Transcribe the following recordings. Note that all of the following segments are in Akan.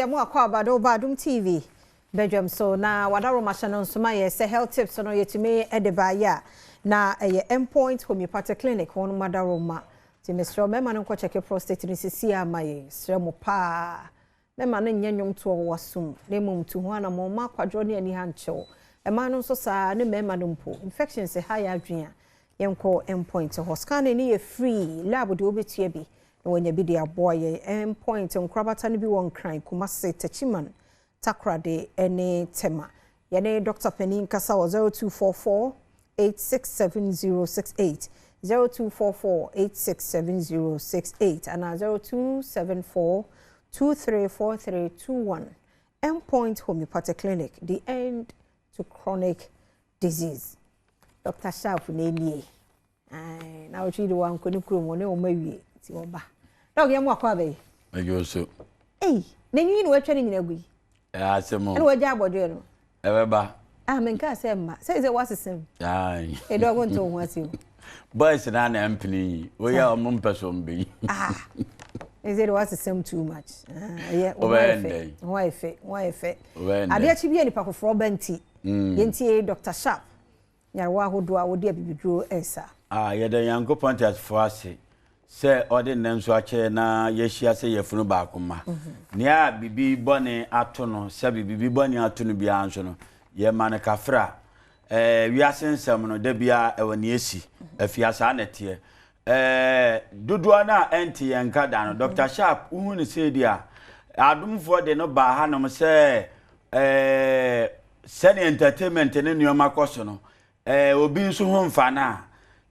Yɛ mo akwaaba de woba Adom TV badwam so na wadaroma hyɛ no nsoma yɛ sɛ health tips no yɛtumi de baayɛ a na ɛyɛ Endpoint Homeopathic Clinic wɔn madaroma. Nti mesrɛ mmarima no nkɔ check prostate no sisi ama yɛn. Srɛ mo paa, mmarima no nyɛ nnwomtoɔ wɔ wasom na mmom tu ho anammɔn ma akwadworɔ ne ani ha nkyɛw. Mmaa no nso saa ne mmarima no mpo infections ha yɛ adwene a, yɛnkɔ Endpoint hɔ. Scanning no yɛ free, lab deɛ wobɛtua bi na wɔanya bi de aboa yɛn. Endpoint nkorabata no bi wɔ Nkran, Kumase, Techiman, Takoradi ne Tema. Yɛne Dr. Panin kasa wɔ 0244 867068, 0244 867068 anaa 0274 234321. Endpoint Homeopathic Clinic, the end to chronic disease. Dr. Sharp na nie. Ai, na wotwi de wankɔ ne kurom ne wɔn awie nti wɔba. Dɔk, yɛn mu akɔ abɛyi. Ɛyɛ so. Ei, n'enyi na watwa ne nyina gu yi. Ɛyɛ asɛm o. Ɛna wagya abɔdwe no. Ɛbɛba. Ah, menka sɛ mma. Sɛ wasesɛm. Ayi. Ɛdɔ ɔmo nto ho ase o. Boys na na mpene yi. Woyɛ ɔmo mpɛ so ɔmo bɛyi. Ah. Ɛsɛ de wasesɛm too much. Ah, ɛyɛ ho ayɛ fɛ. Ho ayɛ fɛ. Ho ayɛ fɛ. Adeɛ akyi bi yɛ nipa foforɔ ba nti. Yɛntie Dr. Sharp. Nyarewa ahodoɔ a wɔde abibiduro ɛsa. Ah, yɛda Nyankopɔn teasefoɔ ase sɛ ɔde nnɛ nso akyɛ na yɛahyia sɛ yɛfunu baako ma. Nea biribi bɔne ato no, sɛ biribi bɔne ato no biara nso no, yɛma no kafra. Wiase nsɛm no, da biara ɛwɔ nea esi. Afia saa na ɛteɛ. Dodoɔ no a ɛnte yɛn nka da no, Dr. Sharp, wohu no sei deɛ a, adomfoɔ de no baa hanom sɛ sɛdeɛ entertainment ne nneɛma kɔ so no, obi nso ho mfa no a,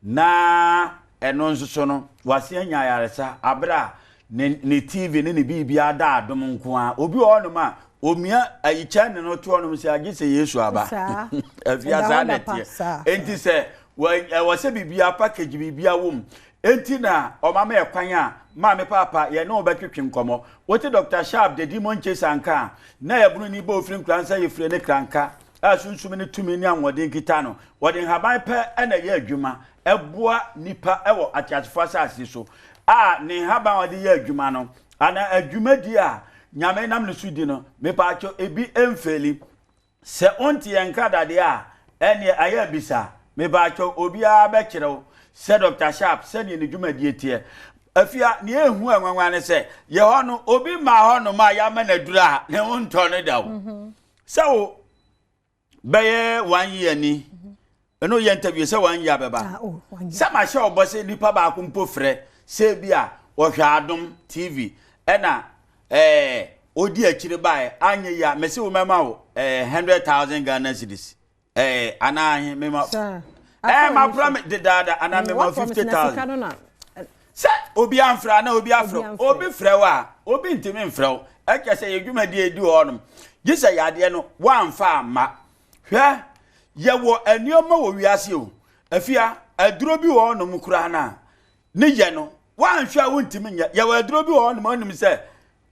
na ɛno nso so no, wase anya ayaresa abere a ne TV ne ne biribiara da adom nko ara. Obi wɔ hɔnom a, omia ayikyɛn ne no to hɔnom sɛ agye sɛ Yesu aba. Afia saa na ɛteɛ. Enti sɛ ɛwɔ sɛ biribiara package biribiara wɔ mu. Enti na ɔma me ɛkwan a maame paapa yɛne wo bɛtwetwe nkɔmmɔ. Wote Dr. Sharp the Demon Chaser nka a, na yɛbono ni bɔ ofiri nkura nsa yɛfire ne kranka a sunsum ne tumi ne ahoɔden kita no. Wɔde nhaban pɛ na ɛyɛ adwuma ɛboa nipa ɛwɔ ateasefo asase so a ne nhaban a ɔde yɛ adwuma no anaa adwumadi a Nyame nam ne so di no, mepaakyɛw ebi mfeli. Sɛ wonte yɛn nka dadeɛ a, ɛneɛ ayɛ abisa. Mepaakyɛw obiara bɛkyerɛ wo sɛ Dr. Sharp sɛdeɛ ne dwumadie teɛ. Afia, nea ehu a nwanwa ne sɛ, yɛ hɔ no, obi mmaa hɔ nom a yɛama no aduru a ne ho ntɔ no da o. Sɛ wo bɛyɛ 1 year ni, ɛno yɛ interview sɛ 1 year bɛba. Sɛ mahyɛ ɔbɔ sɛ nipa baako mpo frɛ sɛ bi a ɔhwɛ Adom TV ɛna odi akyire baeɛ anyɛ yi a mese wo mɛma wo 100,000 Ghana cedis anaa ahe mema ma promise dedaada anaa mema 50,000 sɛ obi amfrɛ anaa obi afrɛ obi frɛ wo a obi ntumi mfrɛ wo. Ɛkyɛ sɛ yɛ dwumadie edi hɔ nom gye sɛ yadeɛ no woamfa amma. Hwɛ, yɛwɔ nneɛma wɔ wiase o. Afia, aduro bi wɔ hɔnom koraa no a ne yɛ no woanhwɛ a wontumi nyɛ. Yɛwɔ aduro bi wɔ hɔnom a wonim sɛ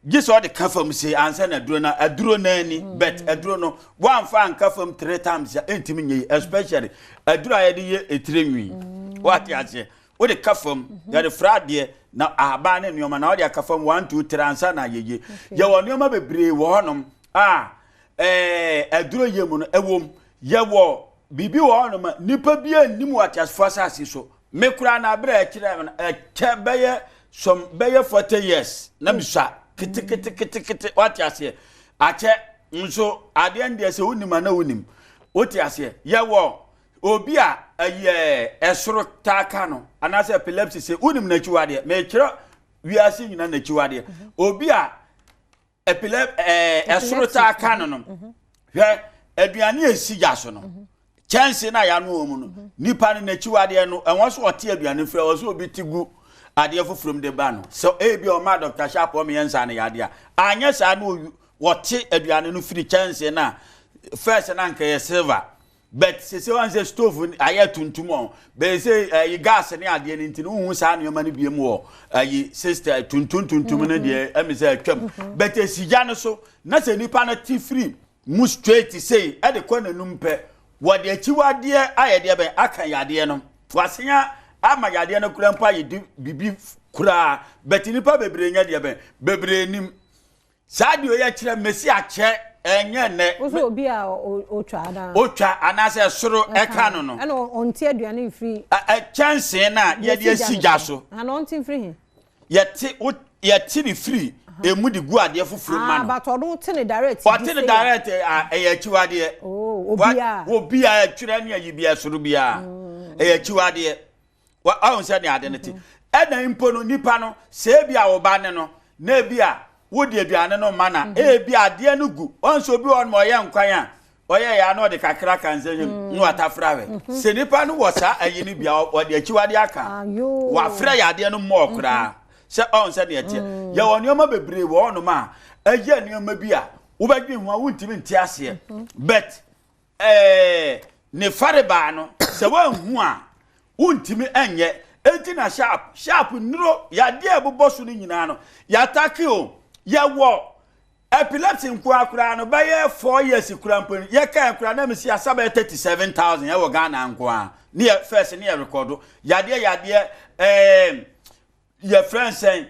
gye sɛ ɔde ka fam se ansa na aduro no aduro no ani, but aduro no woamfa anka fam 3 times a ɛntumi nyɛ yi, especially aduro a yɛde yɛ etire nwi. Woate aseɛ? Wode ka fam, yɛde fra adeɛ na ahaban ne nneɛma na wode aka fam 1 2 3 ansa na ayɛ yie. Yɛwɔ nneɛma bebree wɔ hɔnom a aduro yɛ mu no ɛwɔ mu. Yɛwɔ biribi wɔ hɔnom a nipa bi anim wɔ ateasefoɔ asase so. Me koraa na abere a ɛkyerɛ no ɛkyɛ bɛyɛ some bɛyɛ 40 years na mesua keteketekete. Wate aseɛ? Akyɛ nso adeɛ no deɛ sɛ wonim a na wonim. Wote aseɛ? Yɛwɔ obi a ɛyɛ ɛsoro taa ka no anaasɛ epilepsy sɛ wonim n'akyiwadeɛ. Mekyerɛ wiase nyina n'akyiwadeɛ. Obi a ɛsoro taa ka no no, hwɛ aduane a esi gya so no, kyɛnse na yɛano wɔ mu no, nipa no n'akyiwadeɛ no ɛwɔ so ɔte aduane firi ɛwɔ so obi te gu adeɛ foforɔ mu de ba no. Sɛ ebi ɔma Dr. Sharp ɔmo yɛn nsa no yadeɛ a, anyɛ saa no wɔte aduane no firi kyɛnse na first na nka yɛ silver, but sese wɔn sɛ stove ayɛ tuntum ɔn bɛyɛ sɛ ɛyi gas ne adeɛ no nti no wohu saa nneɛma no biem wɔ ɛyi sister tuntum tuntum no deɛ ɛmi sɛ atwam, but esi gya no so na sɛ nipa no te firi mu straight sei ɛde kɔ n'anum pɛ, wɔde akyiwadeɛ ayɛ deɛ bɛn aka yadeɛ no wasenya ama yadeɛ no kura mpo ayɛ di bibi koraa, but nipa bebree nyɛ deɛ bɛn bebree nim. Saa deɛ ɔyɛ kyerɛ mesi akyɛ ɛnyɛ nnɛ. Wo sɛ obi a otwa anaa. Otwa anaasɛ soro ɛka no no. Ɛna ɔnte aduane mfiri. Kyɛnsee no a yɛde asi gya so. Ana ɔnte mfiri he? Yɛte yɛte ne firi emu de gu adeɛ foforɔ ma no. But ɔno te ne direct. Ɔte ne direct ɛyɛ akyiwadeɛ. Oh, obiara. Obiara atwerɛ ne ayi biara soro biara. Ɛyɛ akyiwadeɛ. Ɔhu sɛ nea ade no te. Ɛna mpo no nipa no sɛ ebi a wo ba ne no na ebi a wode aduane no ma na mhm. ebi adeɛ no gu ɔn sɛ obi wɔ no ma ɔyɛ nkwan a ɔyɛ ya na ɔde kakra ka nsɛ nyam mm. na watafra hwɛ mhm. sɛ nipa no wɔ saa ayi no bia ɔde akyiwade aka wafrɛ yɛ adeɛ no mmɔɔ mhm. koraa sɛ ɔn sɛ deɛ teɛ yɛwɔ nneɛma bebree wɔ hɔnom a ɛyɛ nneɛma bi a wobɛdwen ho a wontumi nte aseɛ but Ɛɛ, ne farebaa no, sɛ woanhu a, wontumi nyɛ. Enti na sharp, sharp nnuro, yadeɛ a ɛbobɔ so no nyinaa no, yɛatake o. Yɛwɔ epilepsy nkoa koraa no, bɛyɛ 4 years koraa mpo no, yɛkae koraa na mesi asa bɛyɛ 37,000 ɛwɔ Ghana nkoa. Ne yɛ first ne yɛ rekɔdo. Yadeɛ, yadeɛ, ɛɛ, yɛfrɛ nsɛn,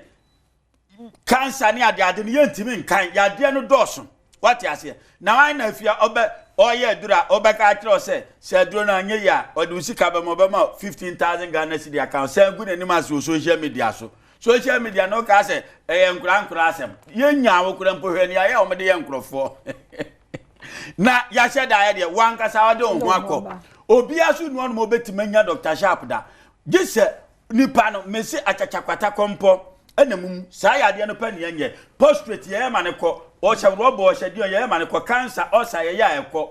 cancer ne adeade no yɛntumi nkan yadeɛ no dɔɔso wate aseɛ na wan na afia ɔbɛ ɔyɛ aduro a ɔbɛka akyerɛ sɛ sɛ aduro no anyɛ yi a ɔde wo sika bɛma ɔbɛma 15,000 Ghana cedi account sɛ gu n'anim ase wɔ social media so. Social media no kaa sɛ ɛyɛ nkora nkora asɛm. Yɛnya wo kora mpo hwɛ nea yɛ wɔn de yɛ nkurɔfoɔ na yɛahyɛ da ayɛ deɛ wankasa ɔde wo ho akɔ. Obiara so nnuanom ɔbɛtumi anya Dr. Sharp da gye sɛ Nipa no, mese akyakyakwata kɔmpɔ ɛna mum saa yadeɛ no pɛ ne yɛnyɛ. Prostrate yɛyɛ ma no kɔ, ɔhyɛ rɔba ɔhyɛ deɛ yɛyɛ ma no kɔ, cancer, ulcer yɛyɛ a ɛkɔ.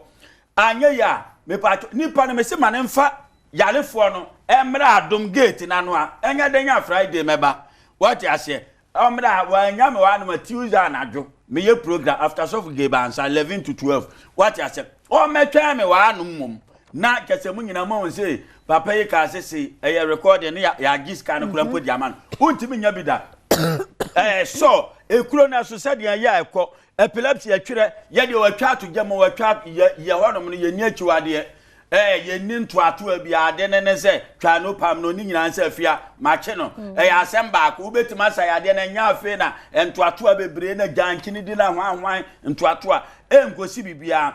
Anyɛ yie a, mepatwo, nipa no mese ma no mfa yarefoɔ no ɛmmra adom gate no ano a, ɛnyɛ dɛn a Friday mɛba. Wate aseɛ? Ɔmmra, wannya me wɔ hanom a, Tuesday anadwo, meyɛ program after Sɔfo Gabe ansa, 11 to 12. Wate aseɛ? Ɔmmɛtwɛn me wɔ hanom mmom. Na kyɛ sɛ mo nyinaa moahu sɛ papa yi kaa sɛ sei, ɛyɛ recording ne yɛagye sika no koraa mpo de ama no. Wontumi nya bi da. Ɛɛ sɔ, ekuro no ɛso sɛdeɛ ɛyɛ a ɛkɔ. Epilepsy ɛtwerɛ, yɛ deɛ wɔatwa ato gya mu, wɔatwa yɛ yɛ hɔnom no, yɛnni akyiwadeɛ. Ɛɛ yɛnni ntoatoa bi ade ne ne sɛ twa no pam no ne nyinaa sɛ afia makye no. Mm. Ɛyɛ asɛm baako, wobɛtumi asa yadeɛ no ɛnyɛ afei na ntoatoa bebree na gyankyene di na hwanhwan ntoatoa ɛnkosi biribiara.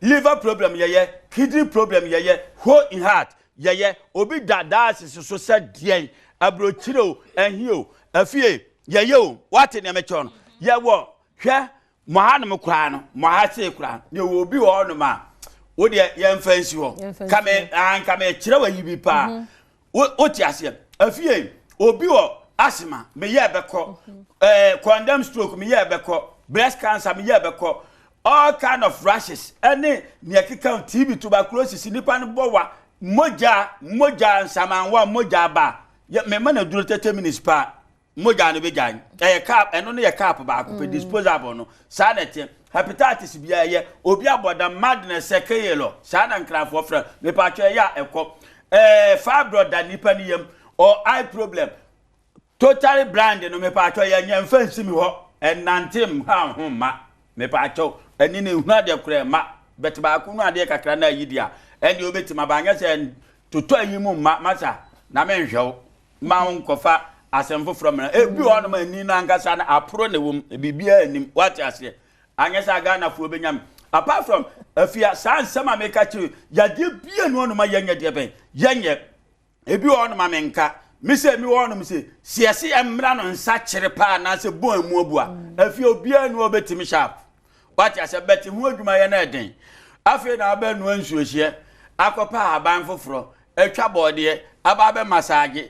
Liver problem yɛyɛ, kidney problem yɛyɛ, hole in heart yɛyɛ, obi da dialysis so sɛ deɛn, aburokyire o, ɛhe o, afie yɛyɛ o, wate nea mekyerɛ no. Yɛwɔ hwɛ Mo hanom koraa no, mo ha sei koraa, na ɛwɔ obi wɔ hɔnom a, wo deɛ yɛmfa nsi hɔ. Ka me, anka mekyerɛ wɔ yi bi paa. Mhm. Wote aseɛ? Afie, obi wɔ asthma, meyɛ bɛkɔ. Mhm. Eh, condemn stroke, meyɛ bɛkɔ. Breast cancer, meyɛ bɛkɔ. All kind of rashes, ɛne nea ɛkeka TB, tuberculosis, nipa no bɔ wa, mogya, mogya, nsamanwa, mogya ba. Mema no aduro 30 minutes paa. Mogya no bɛgyae. Ɛyɛ cup, ɛno no yɛ cup baako pɛ, mm. disposable no. Saa na ɛteɛ. Hepatitis biara ɛyɛ. Obi abɔ dam, madness sɛ keyelɔ. Saa na nkrafoɔ frɛ. Mepatwɛ ɛyɛ a ɛkɔ. Ɛɛ fibroid da nipa no yam or eye problem. Totally blind no mepatwɛ yɛ nyɛ mfa nsi mi hɔ. Ɛnante mha ho mma. Mepatwɛ ɛni ne nhunu adeɛ koraa mma. Bɛte baako nu adeɛ kakra na ayi deɛ a ɛndeɛ wobɛtumi aba anyɛ sɛ totɔ ayi mu mma masa na menhwɛ wo. Ma wo nkɔfa asɛm foforɔ mmra. Ebi wɔ hɔnom a ani no ankasa no aporo na ɛwɔ mu, biribiara nnim. Wate aseɛ? Anyɛ saa Ghanafoɔ bɛnya me. Apart from afia, saa nsɛm a meka kyerɛ yadeɛ bia ni hɔnom a yɛnyɛ deɛ bɛn? Yɛnyɛ. Ebi wɔ hɔnom a menka. Me sɛ mi wɔ hɔnom sɛ, sɛ yɛse yɛmmra no nsa kyere paa anaasɛ bɔn emu abu a, afia obiara ni hɔ ɔbɛtumi sharp. Wate aseɛ? But ho adwuma yɛ no ɛden. Afei na wabɛnoa nsuohyeɛ, akɔpɛ ahaban foforɔ, atwa bɔɔdeɛ, aba abɛ massage,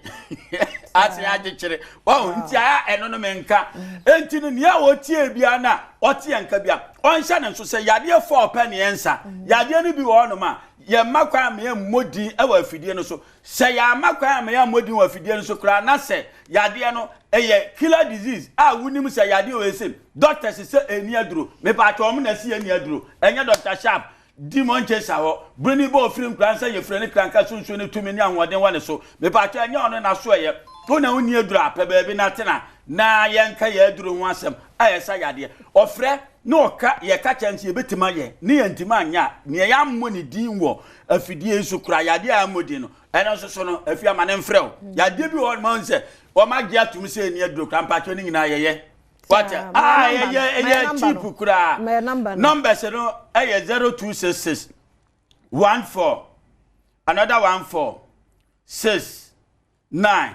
ase akyekyere. Wahu? Nti a ɛno no menka. Enti no nea ɔtie biara no a ɔte yɛn nka bia, ɔnhyɛ ne nso sɛ yadeɛ fɔ ɔpɛ ne yɛnsa. Yadeɛ no bi wɔ hɔnom a, yɛmma kwan ma yɛmmɔ din wɔ afidie no so. Sɛ yɛamma kwan amma yɛammɔ din wɔ afidie no so koraa na sɛ yadeɛ no ɛyɛ killer disease a wonim sɛ yadeɛ wei se doctors sɛ ɛnni aduro, mepaakyɛw wɔn na ɛse ɛnni aduro, ɛnyɛ Doctor Sharp, Demon Chaser hɔ, Broni bɔ ofiri nkura nsa yɛ fira ne kra nka sunsun ne tumi ne ahoɔden wɔ ne so, mepaakyɛw ɛnyɛ ɔno na so ɛyɛ, wo na wonni aduro a pɛ baabi na tena na yɛnka yɛn aduro ho asɛm a ɛsa yadeɛ. Ɔfrɛ na ɔka yɛka kyerɛ no sɛ yɛbɛtumi ayɛ ne yɛntumi anyɛ a, nea yɛammɔ ne din wɔ afidie yi so koraa, yadeɛ a yɛammɔ din no, ɛno nso so no, afie ama ne mfrɛ wo. Yadeɛ bi wɔ hɔ nom a sɛ wɔn agye atom sɛ ɛni aduro koraa, mpakyɛw ne nyinaa yɛyɛ. Wate ah ɛyɛ ɛyɛ cheap koraa. Numbers no ɛyɛ 0266 14 another 14 6 9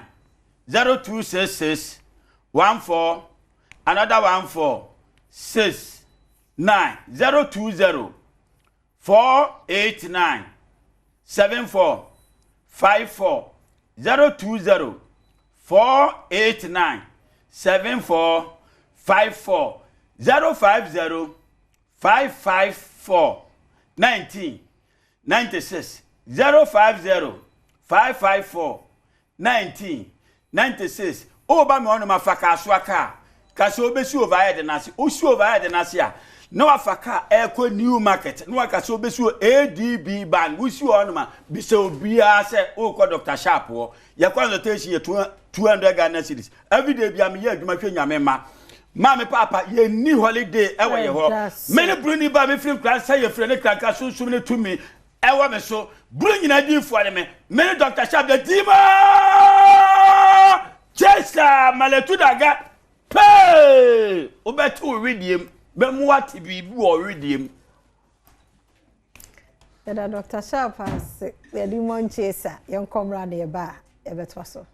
0266 14 another 14 6 9 020 489 74 54 020 489 74 54 050 554 19 96 050 554 19 96 Woba me hɔnom a, fa kasoa kaa. Ka sɛ wobɛsi overhead no ase. Wosi overhead no ase a, na wafa kaa ɛrekɔ New Market, na waka sɛ wobɛsi wɔ ADB Bank. Wosi wɔ hɔnom a, bisa obiara sɛ worekɔ Dr. Sharp hɔ. Yɛ consultation yɛ 200 Ghana cedis. Everyday bia meyɛ adwuma hwɛ Nyame mma. Maame paapa, yɛnni holiday ɛwɔ yɛ hɔ. Me ne buroni ba mefiri nkura nsa yɛfiri ne kranka sunsum ne tumi ɛwɔ me so. Bere nyinaa diifoɔ ne me. Me ne Dr. Sharp the Demon Chaser Maletu Daga pee wobɛte wo wedeɛ mu bɛmu ate biribi wɔ wedeɛ mu. Yɛda Dr. Sharp ase, yɛ Demon Chaser. Yɛnkɔ mmra na yɛba a yɛbɛtoa so.